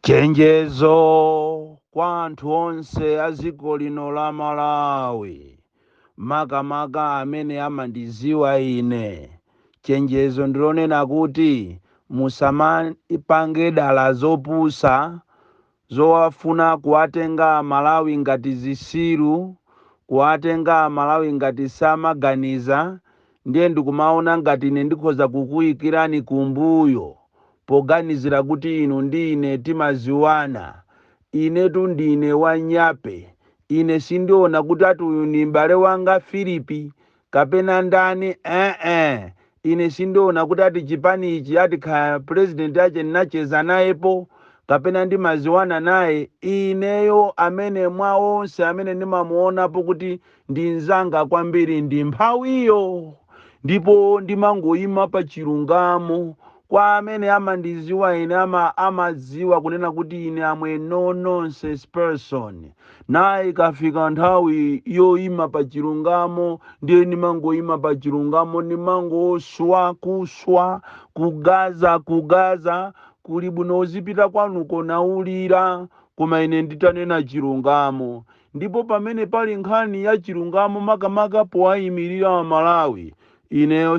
Chenjezo kwa anthu onse a dziko lino la Malawi, makamaka amene amandidziwa ine. Chenjezo ndilonena kuti musamapange dala zopusa zowafuna kuwatenga Amalawi ngati zisilu, kuwatenga Amalawi ngati samaganiza, ndiye ndikumaona ngati ine ndikhoza kukuyikirani kumbuyo poganizira kuti inu ndi ine timaziwana. Inetu ndine wanyape. Ine sindiona kuti ati uyu ndi m'bale wanga Filipi kapena ndani, ee. Ine sindiona kuti ati chipani ichi, ati kaya president ache ndinacheza nayepo kapena ndimaziwana naye. Ineyo amene mwa onse amene ndimamuonapo kuti ndi mnzanga kwambiri ndi mphawiyo, ndipo ndimangoyima pa chilungamo. Kwa amene amandiziwa ine, amadziwa kunena kuti ine am a no nonsense person. Naye ikafika nthawi yoyima pa chilungamo, ndiye ndimangoyima pa chilungamo, ndimangoswa kuswa, kugaza kugaza. Kuli bwino uzipita kwanuko naulira, koma ine nditanena chilungamo. Ndipo pamene pali nkhani ya chilungamo, makamaka powayimirira Amalawi, ineyo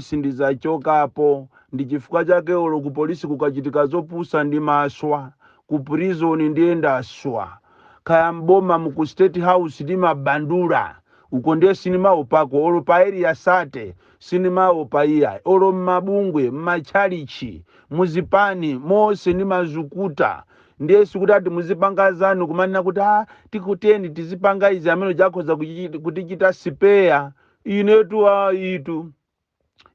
sindidzachokapo. Ndi chifukwa chake olo ku polisi kukachitika zopusa ndimaswa, ku prison ndiye ndaswa, kaya mboma mu State House ndimabandula uko, ndiye sindimaopako. Olo pa Area 30 sindimaopa iya, olo mmabungwe, mmatchalichi, muzipani monse ndimazukuta. Ndiye sikuti ati muzipanga zanu kumanena kuti a tikuteni tizipanga izi, amene jakhoza kutichita sipeya. Inetu ayitu,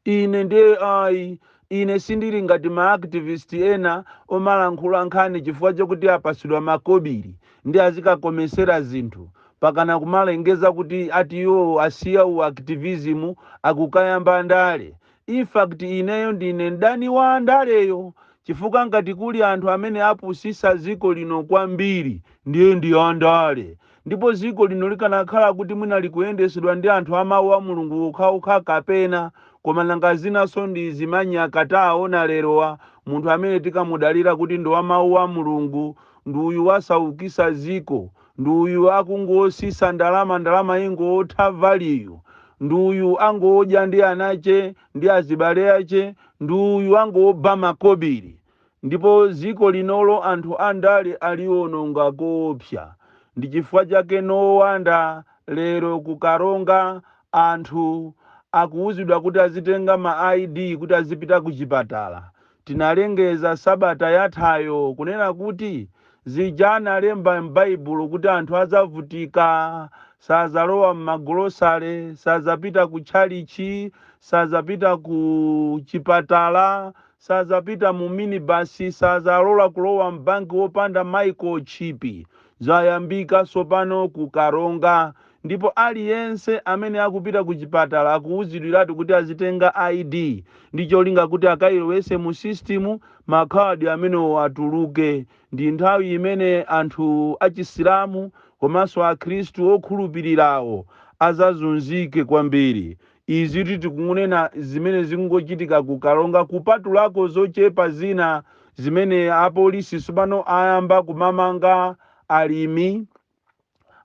ine ndiye ayi. Ine sindili ngati ma activist ena omalankhula nkhani chifukwa chokuti apasidwa makobiri ndi azikakomesera zinthu, pakana kumalengeza kuti ati iwo asiya u activism, akukayamba ndale. In fact, ineyo ndine mdani wa ndaleyo, chifukwa ngati kuli anthu amene apusisa dziko lino kwambiri, ndiye ndi andale. Ndipo dziko lino likanakhala kuti mwina likuyendesedwa ndi anthu amawu a Mulungu okhaokha kapena, koma nanga zinanso ndi zimanyaka taona lerowa. Munthu amene tikamudalira kuti ndi wa mawu a Mulungu ndi uyu wasaukisa dziko, ndi uyu akungosisa ndalama, ndalama ingotha value, ndi uyu angodya ndi anache ndi azibale ache, ndi uyu angoba makobiri. Ndipo dziko linolo anthu andale aliwononga koopsa. Ndi chifukwa chake no wonder lero kukaronga anthu akuwuzidwa kuti azitenga ma ID kuti azipita ku chipatala. Tinalengeza sabata yathayo kunena kuti zija analemba m'Baibulo kuti anthu adzavutika, sazalowa m'magolosale, sazapita ku tchalichi, sazapita ku chipatala, sazapita mu minibasi, sazalola kulowa mbanki wopanda microchip, zayambika sopano ku Karonga. Ndipo aliyense amene akupita ku chipatala akuwuzidwiratu kuti azitenga ID ndi cholinga kuti akayilowese mu system, makhadi amenewo atuluke. Ndi nthawi imene anthu achisilamu komanso Akhristu okhulupirirawo azazunzike kwambiri. Izi tikunena zimene zikungochitika ku Karonga, kupatulako zochepa zina zimene apolisi tsopano ayamba kumamanga alimi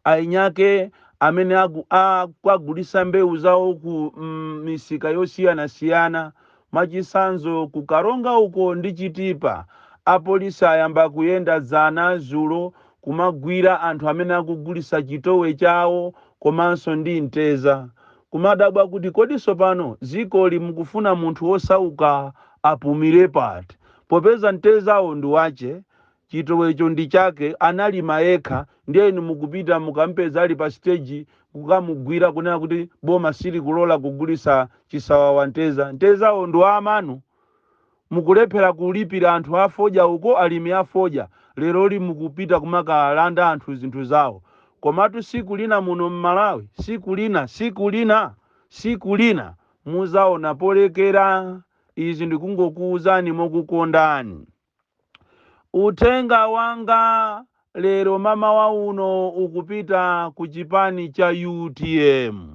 ainyake amene akugulisa mbewu zawo ku misika yosiyanasiyana. Mwachitsanzo, ku Karonga uko ndi Chitipa, apolisi ayamba kuyenda dzana, zulo, kumagwira anthu amene akugulisa chitowe chawo komanso ndi mteza. Kumadabwa kuti kodi tsopano dzikoli mukufuna munthu wosauka apumire pati, popeza mtezawo ndi wache, chitowecho ndi chake, analima yekha, ndiye inu mukupita mukampeza ali pa stage kukamugwira kunena kuti boma silikulola kugulisa chisawawa mteza. Mtezawo ndi wa amanu. Mukulephera kulipira anthu afodya uko, alimi afodya, leroli mukupita kumakalanda anthu zinthu zawo. Komatu siku lina muno mMalawi, siku lina, siku lina, siku lina muzaona polekera. Izi ndikungokuwuzani mokukondani. Uthenga wanga lero mamawa uno ukupita ku chipani cha UTM.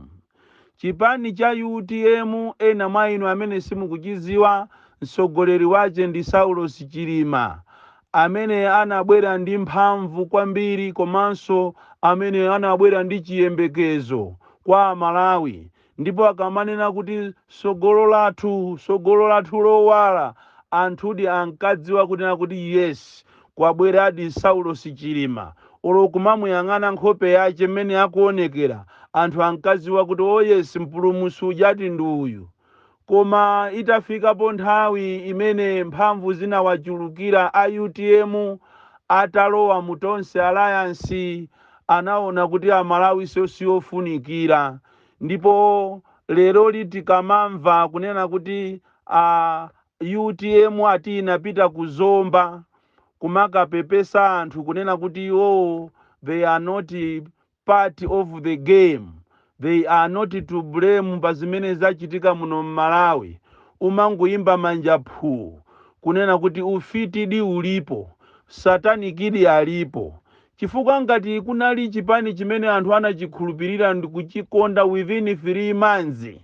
Chipani cha UTM, ena mwa inu amene simukuchiziwa, mtsogoleri wache ndi Saulos Chilima. Amene anabwera ndi mphamvu kwambiri komanso amene anabwera ndi chiyembekezo kwa Amalawi, ndipo akamanena kuti sogolo lathu, sogolo lathu lowala, anthudi ankadziwa kunena kuti yes, kwabweradi Saulos Chilima. Olo kumamuyang'ana nkhope yace mmene akuonekera, anthu ankadziwa kuti oh yes, mpulumutsi ujati ndi uyu. Koma itafikapo nthawi imene mphamvu zinawachulukira a UTM atalowa mu Tonse Alliance, anaona kuti Amalawi siofunikira. Ndipo lero tikamamva kunena kuti a UTM ati inapita kuzomba kumakapepesa anthu kunena kuti iwowo they are not part of the game, they are not to blame pa zimene zachitika muno mMalawi, umangoyimba manja phuu kunena kuti ufitidi ulipo, satanikidi alipo. Chifukwa ngati kunali chipani chimene anthu anachikhulupirira ndikuchikonda, within 3 months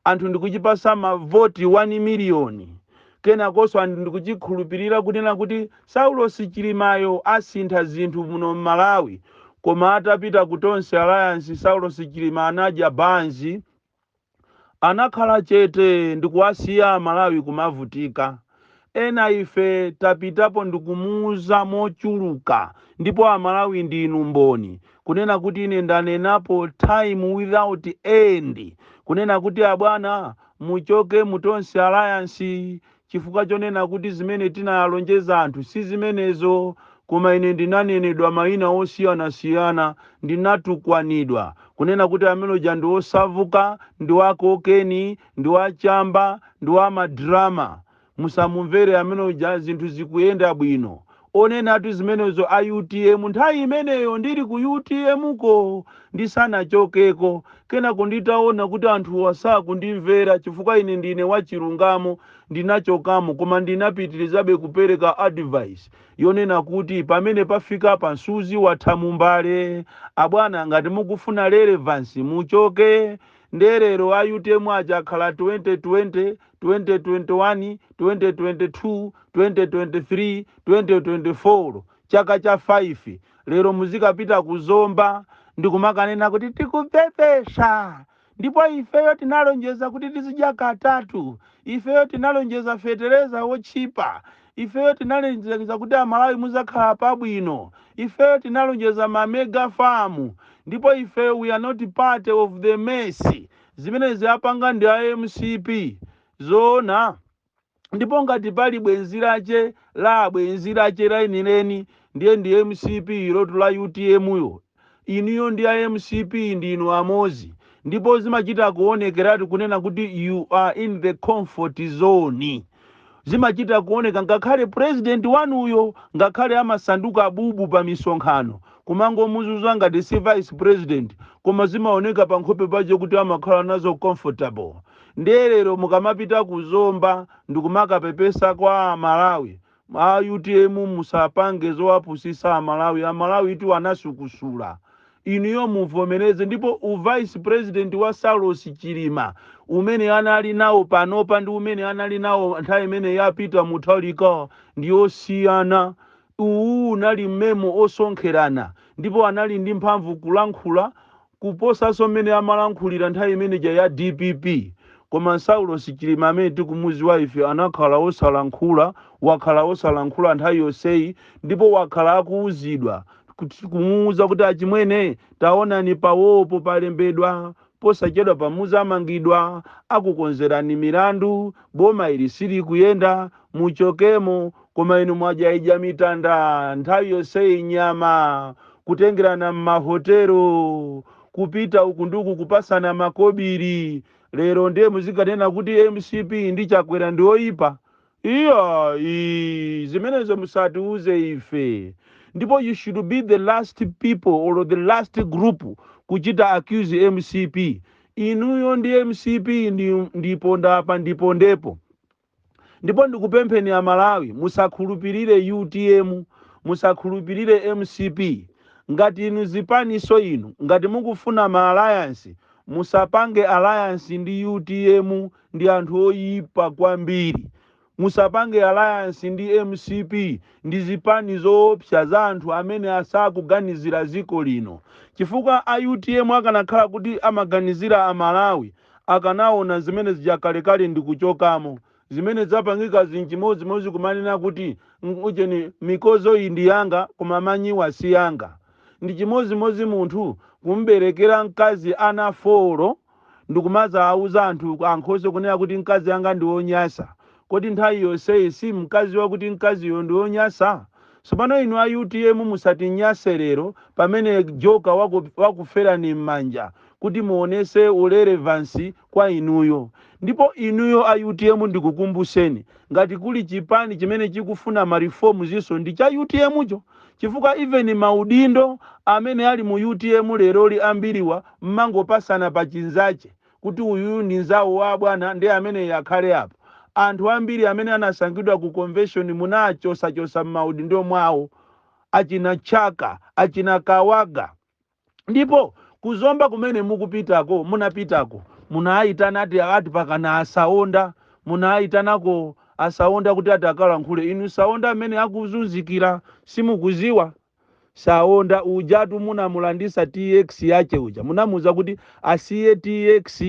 anthu ndikuchipasa mavoti 1 miliyoni, kenakonso anthu ndikuchikhulupirira kunena kuti Saulos Chilimayo asintha zinthu muno mMalawi, koma atapita ku Tonse Alliance, Saulos Chilima anadya banzi, anakhala chete ndikuwasiya Amalawi kumavutika. Ena ife tapitapo ndikumuuza mochuluka, ndipo Amalawi ndinu mboni kunena kuti ine ndanenapo time without end kunena kuti abwana, muchoke mu Tonse Alliance, chifukwa chonena kuti zimene tinalonjeza anthu si zimenezo. Koma ine ndinanenedwa mayina osiyanasiyana, ndinatukwanidwa kunena kuti amene ndi osavuka, ndi wa cocaine, ndi wachamba, ndi wa madrama, musamumvere amene uja, zinthu zikuyenda bwino. Onenatu zimenezo a UTM nthawi imeneyo ndili ku UTM ko ndisanachokeko. Kenako nditaona kuti anthu asakundimvera chifukwa ine ndine wachilungamo, ndinachokamo, koma ndinapitirizabe kupereka advice yonena kuti pamene pafika pa msuzi watha mumbale, abwana, ngati mukufuna relevance muchoke. Nderero a UTM aja akhala 2020, 2021, 2022, 2023, 2024, chaka cha 5. Lero muzikapita kuzomba ndikumakanena kuti tikupepesa, ndipo ifeyo tinalonjeza kuti tizidya katatu, ifeyo tinalonjeza fetereza wotchipa, ifeyo tinalonjeza kuti Amalawi muzakhala pabwino, ifeyo tinalonjeza ma mega farm, ndipo ifeyo we are not part of the mess, zimene apanga ndi a MCP. Zoona? Ndipo ngati pali bwenzi lache la bwenzi lache lainireni, ndiye ndi MCP ilotu la UTM yo. Inuyo ndi a MCP ndinu amozi, ndipo zimachita kuonekeratu kunena kuti you are in the comfort zone. Zimachita kuoneka ngakhale president wanuyo, ngakhale amasanduka bubu pa misonkhano kumangomuzuza ngati si vice president, koma zimaoneka pa nkhope pache kuti amakhala nazo comfortable. Ndiye lero mukamapita kuzomba ndikumakapepesa kwa Amalawi, a UTM musapange zowapusisa Amalawi. Amalawi itu anasukusula, inuyo muvomereze. Ndipo uvice president wa Saulos Chilima umene anali nawo panopa ndi umene anali nawo nthawi imene yapita Mutharika ndiyosiyana. Uwu unali mmemo osonkherana, ndipo anali ndi mphamvu kulankhula kuposanso mmene amalankhulira nthawi imeneja ya DPP. Koma Saulos Chilima amene tikumuziwa ife anakhala osalankhula, wakhala osalankhula nthawi yonseyi, ndipo wakhala akuwuzidwa kumuwuza kuti achimwene, taonani pawopo palembedwa, posachedwa pamuzamangidwa, akukonzerani milandu, boma ili silikuyenda, muchokemo. Koma inu mwajaija mitanda nthawi yonseyi, nyama kutengerana m'mahotelo, kupita uku ndiku, kupasana makobiri. Lero ndiye muzikanena kuti MCP ndi Chakwera ndi oyipa? Iya, zimenezo musatiuze ife. Ndipo you should be the last people or the last group kuchita accuse MCP. Inuyo ndi MCP ndipo ndapa ndipo ndepo. Ndipo ndikupempheni Amalawi, musakhulupirire UTM, musakhulupirire MCP. Ngati inu zipaniso inu, ngati mukufuna ma alliance, musapange alliance ndi UTM, ndi anthu oyipa kwambiri. Musapange alliance ndi MCP, ndi zipani zoopsa za anthu amene asakuganizira ziko lino, chifukwa a UTM akanakhala kuti amaganizira Amalawi, akanaona zimene zijakalekale ndi kuchokamo. Zimene zapangika zinchimodzimodzi kumanena kuti ucheni mikozo iyi ndi yanga koma manyiwa si yanga. Ndi chimodzimodzi munthu kumberekera mkazi ana 4 ndikumaza auza anthu ankhoswe kunena kuti mkazi anga ndi wonyasa. Kodi nthawi yonseyi si mkazi wakuti mkaziyo ndi wonyasa? Tsopano inu a UTM musatinyase lero pamene joka wakuferani m'manja kuti muonese irrelevance kwa inuyo. Ndipo inuyo a UTM, ndikukumbuseni, ngati kuli chipani chimene chikufuna ma reforms iso ndi cha UTM cho, chifukwa even maudindo amene ali mu UTM leroli ambiriwa mmangopasana pa chinzache kuti uyuyu ndi nzawo wa bwana, ndi amene akhale apo. Anthu ambiri amene anasankhidwa ku convention munachosachosa m'maudindo mwawo, achina Chaka, achina Kawaga. Ndipo kuzomba kumene mukupitako, munapitako, munayitana ati pakana asaonda, munayitanako asaonda kuti ati akalankhule. Inu, Saonda amene akuzunzikira simukuziwa? Saonda ujatu munamulandisa TX yache uja, munamuza kuti asiye TX,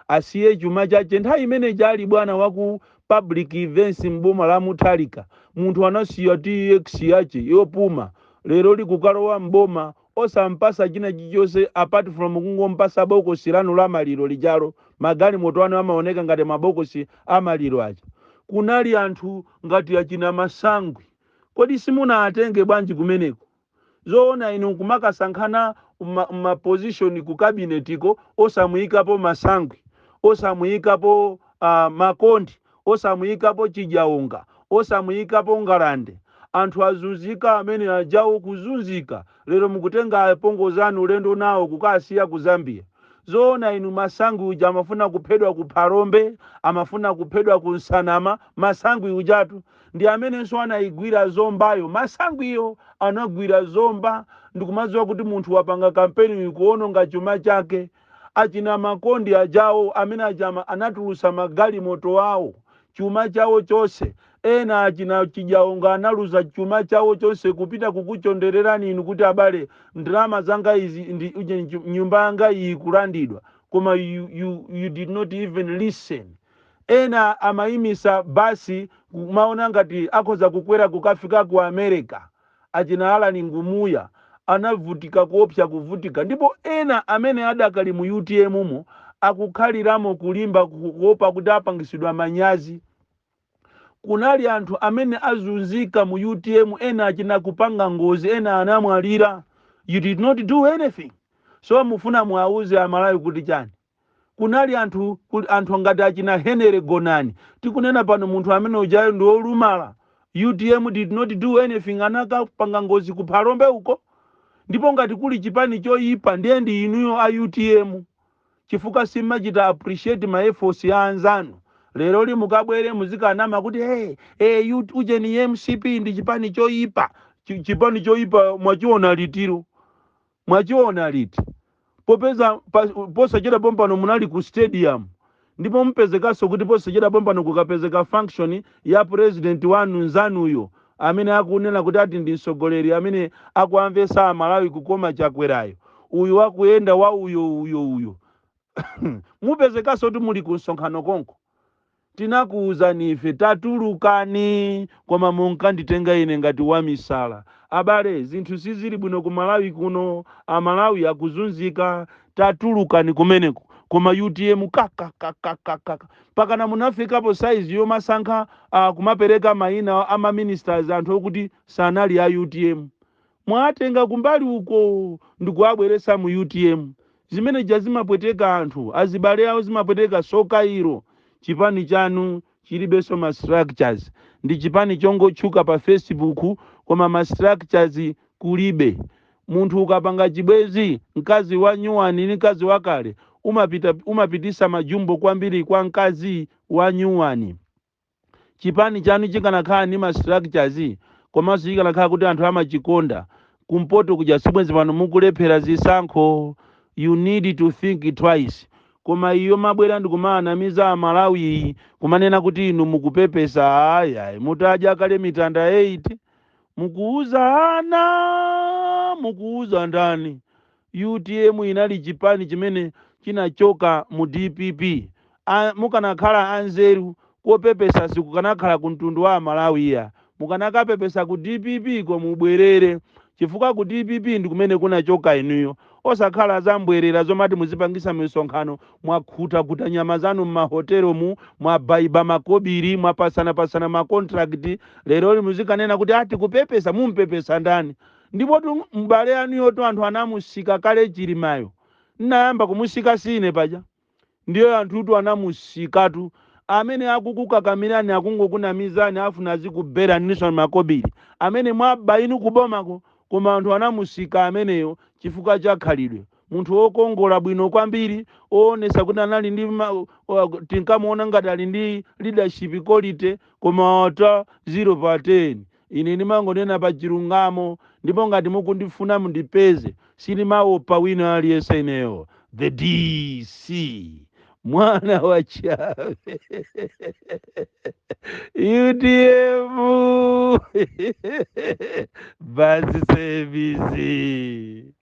asiye chuma chache. Nthawi imene chali bwana waku public events mboma la Mutharika, munthu anasiya TX yache yopuma, lero likukalowa mboma osampasa china chilichonse apart from kungompasa bokosi lanu la maliro lijalo. Magalimoto anu amaoneka ngati mabokosi amaliro aja. Kunali anthu ngati achina Masangwi, kodi simunatenge bwanji kumeneko? Zoona inu kumakasankhana ma position ku kabinetiko osamuyikapo Masangwi, osamuyikapo Makondi, osamuyikapo Chijaunga, osamuyikapo Ngalande. Anthu azunzika amene ajawo kuzunzika. Lero mukutenga apongozi anu ulendo nawo kukasiya ku Zambia. Zoona inu? Masangwi uja amafuna kuphedwa ku Phalombe, amafuna kuphedwa ku Nsanama. Masangwi ujatu ndi amenenso anayigwira Zombayo. Masangwiyo anagwira Zomba, ndikumadziwa kuti munthu wapanga kampeni kuononga chuma chake. Achina Makondi ajawo amene ajama anatulusa magalimoto awo, chuma chawo chonse. Ena achina Chijaonga analuza chuma chawo chonse kupita kukuchondererani inu kuti abale, ndalama zanga izi ndi uje nyumba yanga iyi kulandidwa, koma you did not even listen. Ena amayimisa basi kumaona ngati akhoza kukwera kukafika ku America. Achina Alani Ngumuya anavutika kuopsa kuvutika. Ndipo ena amene adakali mu UTM mo akukhaliramo kulimba kuopa kuti apangisidwa manyazi. Kunali anthu amene azunzika mu UTM, ena achina kupanga ngozi, ena anamwalira. You did not do anything. So mufuna muauze Amalawi kuti chani? Kunali anthu anthu ngati achina Henry Gonani. Tikunena pano munthu amene ujayo ndi wolumala. UTM did not do anything. Anakapanga ngozi ku Phalombe uko. Ndipo ngati kuli chipani choyipa ndiye ndi inuyo a UTM, chifukwa simmachita appreciate ma efforts ya anzanu. Lero li mukabwere muzikanama kuti hey, hey, ujeni MCP ndi chipani choyipa. Chipani choyipa mwachiona litiro? Mwachiona liti? Popeza posachedwa pompano munali ku stadium, ndipo mupezekanso kuti posachedwa pompano kukapezeka function ya president wanu nzanuyo amene akunena kuti ati ndi mtsogoleri amene akuamvesa Amalawi kukoma, Chakwerayo, uyu wakuyenda wa uyo uyo uyo, mupezekanso kuti muli ku msonkhano konko. Tinakuwuzani ife, tatulukani, koma munkanditenga ine ngati wamisala. Abale, zinthu sizili bwino ku Malawi kuno, Amalawi akuzunzika, tatulukani kumeneko. Koma UTM kakakakakaka pakana munafikapo saizi yomasankha kumapereka mayina ama ministers anthu okuti sanali a UTM, mwatenga kumbali uko ndikuabweresa mu UTM. Zimene ja zimapweteka anthu, azibale awo zimapweteka. Soka ilo, chipani chanu chilibenso ma structures, ndi chipani chongotchuka pa Facebook, koma ma structures kulibe. Munthu ukapanga chibwezi, mkazi wa nyuwani ndi mkazi wakale, umapita umapitisa majumbo kwambiri kwa mkazi wa nyuwani. Chipani chanu chikanakhala ndi ma structures komanso chikanakhala kuti anthu amachikonda kumpoto kuja, sibwenzi pano mukulephera zisankho. You need to think twice. Koma iyo mabwera ndikumaanamiza Amalawi iyi, kumanena kuti inu mukupepesa, ayayi, mutadya kale mitanda 8. Mukuuza ana, mukuuza ndani? UTM inali chipani chimene chinachoka mu DPP. Mukanakhala anzeru, kopepesa sikukanakhala ku mtundu wa Amalawiya, mukanakapepesa ku DPP ko mubwerere, chifukwa ku DPP ndi kumene kunachoka inuyo. Osakhala zambwerera zomati muzipangisa misonkhano, mwakhutakuta nyama zanu m'mahotelomu, mwabaiba makobiri, mwapasanapasana macontract. Lero muzikanena kuti ati kupepesa, mumpepesa ndani? Ndipo tu m'bale anuyotu anthu anamusika kale. Chilimayo nnayamba kumusika sine paja, ndiye anthutu anamusikatu. Amene akukukakamirani akungokunamizani, afuna azikubera nison makobiri amene mwaba inu kubomako. Koma anthu anamusika ameneyo chifukwa cha khalidwe. Munthu wokongola bwino kwambiri, oonesa kuti anali ndi tinkamuona ngati ali ndi leadership quality, koma ata 0 pa 10. Ine ndimangonena pa chilungamo, ndipo ngati mukundifuna mundipeze, silimaopa wina aliyense. Ineyo the DC, mwana wa chabe. UTM basi, service.